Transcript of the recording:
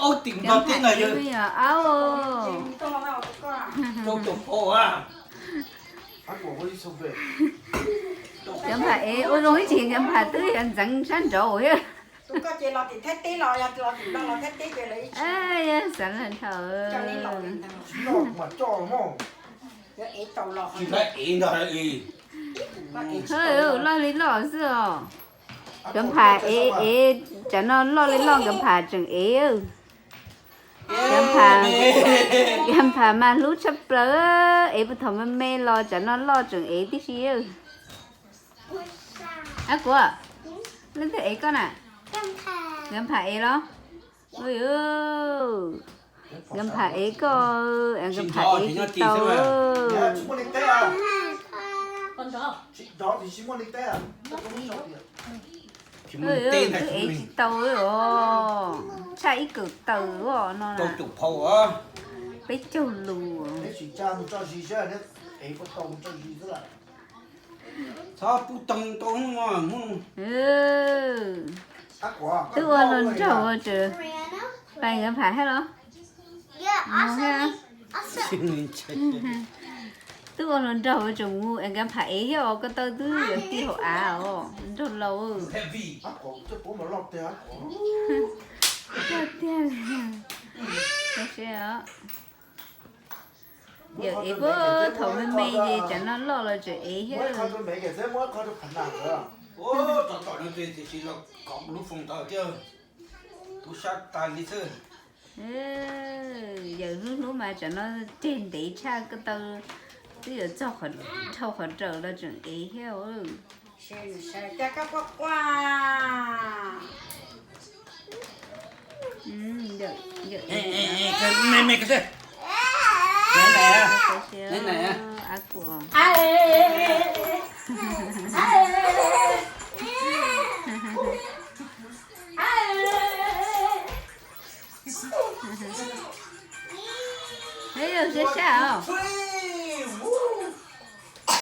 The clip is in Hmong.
Aub tim nto teb no yog aub. Cov pham ev ua zoo ib tsis cov pham twb yog ntxeev sab nraud thiab. Xav lawm dhau. Loj li loj xwb os. Cov pham ev ev, tsam no loj li loj nkawd pham tseem ev. Cov pham, cov pham mas hlub tshaj plaws, ev puag thaum me me los tsam no loj tseem ev tib si. Ab Kuam, leej twg ev koj na? Nkawd pham ev los? Nkawd pham ev koj, nkawd pham ev tsis tau. Twb ev tsis tau os, tshaj ib kawm taws no. Peb caug lus. Txhob pub toog tau mus. Twb ua hluas nraug ua tseem pais nkawd pham thiab los? Twb ua hluas nraug ua tseem mus es nkawd pham ev thiab os, ko taw twb yuav ti hauv av os, nraug laus. Tiag tiag. Yawm ev puag thaum me me ces tsam no loj los tseem ev thiab. Yawm hlub hlub mas tsam no reg ntev tshaj, ko taw twb yuav txog dhau qhov raws los tseem ev thiab. Sab sab os.